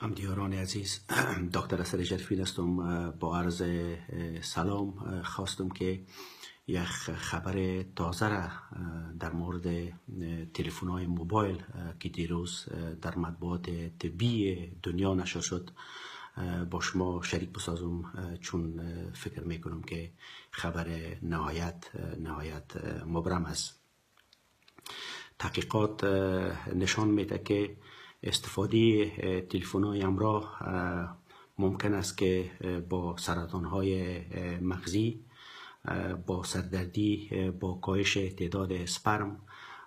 همدیاران عزیز، دکتر اثر جرفین هستم. با عرض سلام، خواستم که یک خبر تازه را در مورد تلفن های موبایل که دیروز در مطبوعات طبی دنیا نشر شد با شما شریک بسازم، چون فکر میکنم که خبر نهایت نهایت مبرم است. تحقیقات نشان میده که استفاده تلفن های همراه ممکن است که با سرطان های مغزی، با سردردی، با کاهش تعداد سپرم،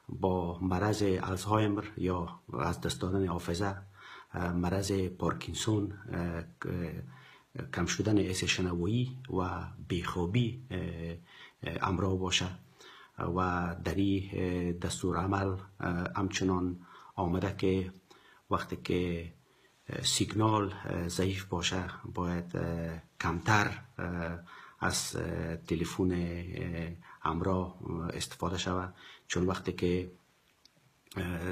با مرض الزایمر یا از دست دادن حافظه، مرض پارکینسون، کم شدن حس شنوایی و بیخوابی همراه باشه. و در این دستور عمل همچنان آمده که وقتی که سیگنال ضعیف باشه، باید کمتر از تلفن همراه استفاده شود، چون وقتی که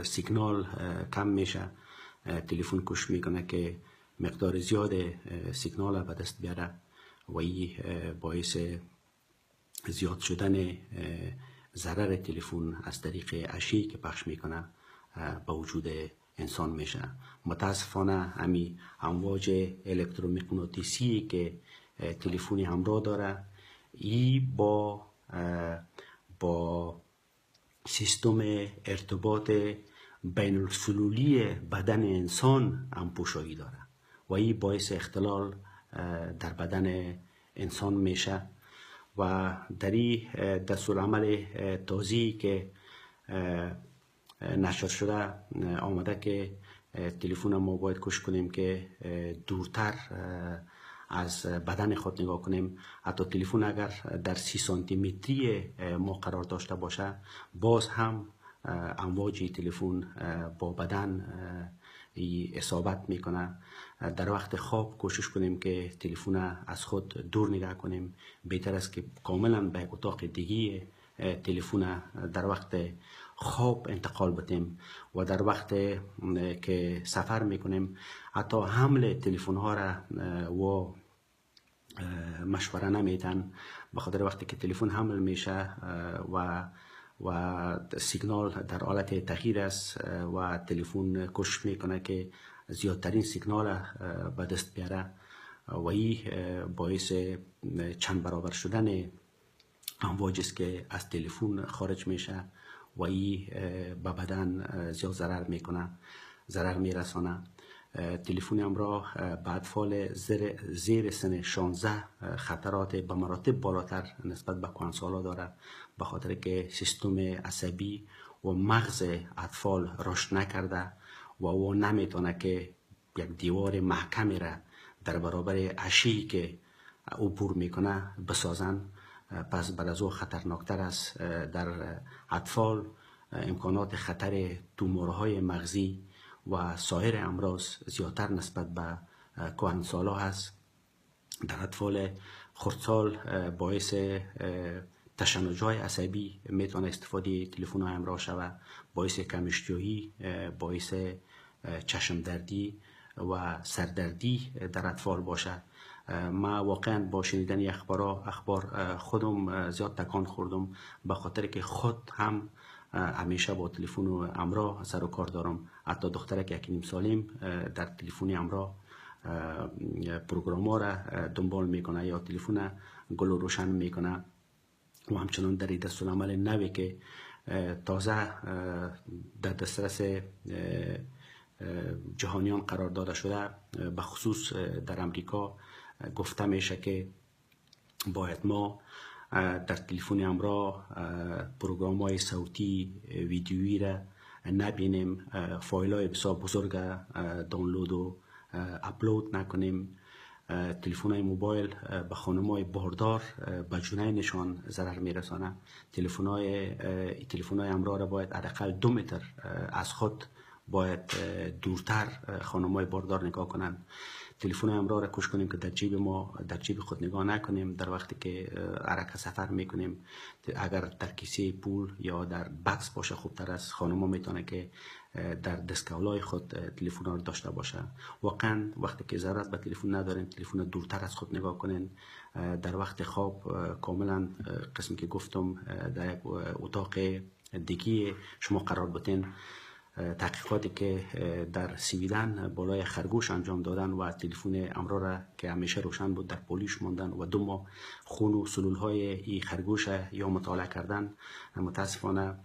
سیگنال کم میشه، تلفن کوشش میکنه که مقدار زیاد سیگنال به دست بیاره و این باعث زیاد شدن ضرر تلفن از طریق اشعه که پخش میکنه به وجود انسان میشه. متاسفانه همی امواج الکترومغناطیسی که تلفن همراه داره، ای با سیستم ارتباط بین السلولی بدن انسان هم پوشایی داره و این باعث اختلال در بدن انسان میشه. و در این دستورالعمل تازی که نشر شده آمده که تلفن ما باید کوشش کنیم که دورتر از بدن خود نگاه کنیم. حتی تلفن اگر در 30 سانتی متری ما قرار داشته باشه، باز هم امواج تلفن با بدن اصابت میکنه. در وقت خواب کوشش کنیم که تلفن از خود دور نگاه کنیم. بهتر است که کاملا به اتاق دیگه تلفن در وقت خواب انتقال بدیم. و در وقت که سفر میکنیم، حتی حمل تلفن ها را و مشوره نمیتن، به خاطر وقتی که تلفن حمل میشه و سیگنال در حالت تغییر است و تلفن کوشش میکنه که زیادترین سیگنال به دست بیاره و این باعث چند برابر شدن امواج است که از تلفن خارج میشه و این به بدن زیاد ضرر میکنه، ضرر میرسانه. تلفن همراه به اطفال زیر سن 16 خطرات به مراتب بالاتر نسبت به کهنسالا داره، به خاطر که سیستم عصبی و مغز اطفال رشد نکرده و او نمیتونه که یک دیوار محکمی را در برابر اشعه که عبور میکنه بسازن. پس بر از او خطرناکتر است. در اطفال امکانات خطر تومورهای مغزی و سایر امراض زیادتر نسبت به کهنسالا هست. در اطفال خردسال باعث تشنج‌های عصبی میتونه استفاده تلفن های همراه شود، باعث کم‌اشتهایی، باعث چشم دردی و سردردی در اطفال باشه. ما واقعا با شنیدن اخبار خودم زیاد تکان خوردم، به خاطر که خود هم همیشه با تلفن همراه سر و کار دارم. حتی دخترک 1.5 سالیم در تلفن همراه پروگرام ها را دنبال میکنه یا تلفن گل روشن میکنه. و همچنان در دستورالعمل نوی که تازه در دسترس جهانیان قرار داده شده، به خصوص در امریکا، گفته میشه که باید ما در تلفن همراه پروگرام های صوتی، ویدیویی را نبینیم، فایل های بسیار بزرگ دانلود و اپلود نکنیم. تلفن های موبایل به خانم های باردار به جنینشان ضرر میرسانه. تلفن های همراه را باید حداقل 2 متر از خود باید دورتر خانم‌های باردار نگاه کنند. تلفن همراه را کوشش کنیم که در جیب ما، در جیب خود نگاه نکنیم در وقتی که حرکت سفر میکنیم. اگر در کیسه پول یا در بکس باشه خوبتر است. خانم‌ها میتونه که در دستکولای خود تلفن را داشته باشه. واقعا وقتی که ضرورت به تلفن نداریم، تلفن دورتر از خود نگاه کنین. در وقت خواب کاملا قسمی که گفتم در یک اتاق دیگه شما قرار بتین. تحقیقاتی که در سویدن بالای خرگوش انجام دادن و تلفن همراه را که همیشه روشن بود در پولیش ماندن و 2 ماه خون و سلول های این خرگوش یا مطالعه کردن، متاسفانه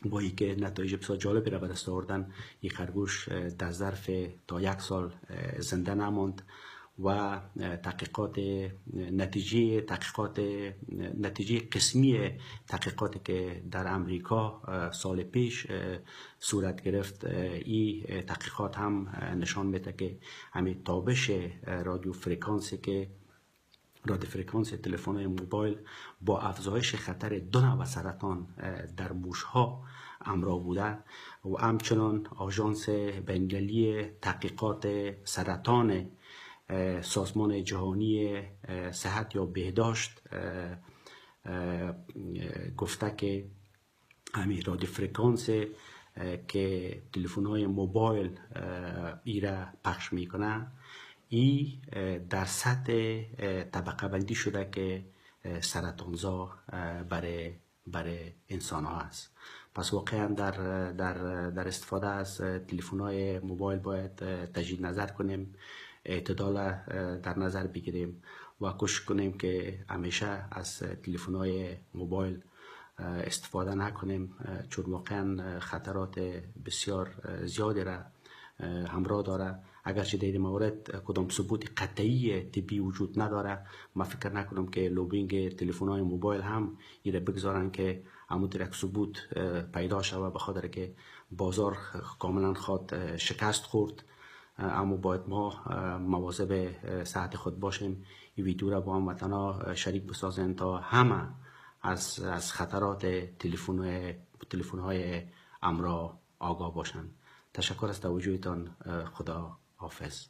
با اینکه نتایج بسیار جالبی را به دست آوردن، این خرگوش در ظرف تا 1 سال زنده نماند و تحقیقات نتیجه تحقیقات نتیجه قسمی تحقیقاتی که در امریکا سال پیش صورت گرفت، این تحقیقات هم نشان میده که همین تابش رادیو فرکانسی که رادیو فرکانس تلفن موبایل با افزایش خطر 2 نوع سرطان در موشها همراه بوده و همچنان آژانس بین‌المللی تحقیقات سرطان سازمان جهانی صحت یا بهداشت گفته که همین رادیو فرکانس که تلفن های موبایل ایره پخش میکنه، ای در سطح طبقه بندی شده که سرطانزا برای انسان ها است. پس واقعا در در در استفاده از تلفن های موبایل باید تجدید نظر کنیم، اعتدال در نظر بگیریم و کوشش کنیم که همیشه از تلفن های موبایل استفاده نکنیم، چون واقعا خطرات بسیار زیادی را همراه داره. اگرچه در این مورد کدام ثبوت قطعی طبی وجود نداره، ما فکر نکنم که لوبینگ تلفن های موبایل هم ایره بگذارن که همون یک ثبوت پیدا شود، به خاطر که بازار کاملا خواد شکست خورد. اما باید ما مواظب صحت خود باشیم. این ویدیو را با هم وطنا شریک بسازیم تا همه از خطرات تلفن های همراه آگاه باشند. تشکر از توجهتان. خدا حافظ.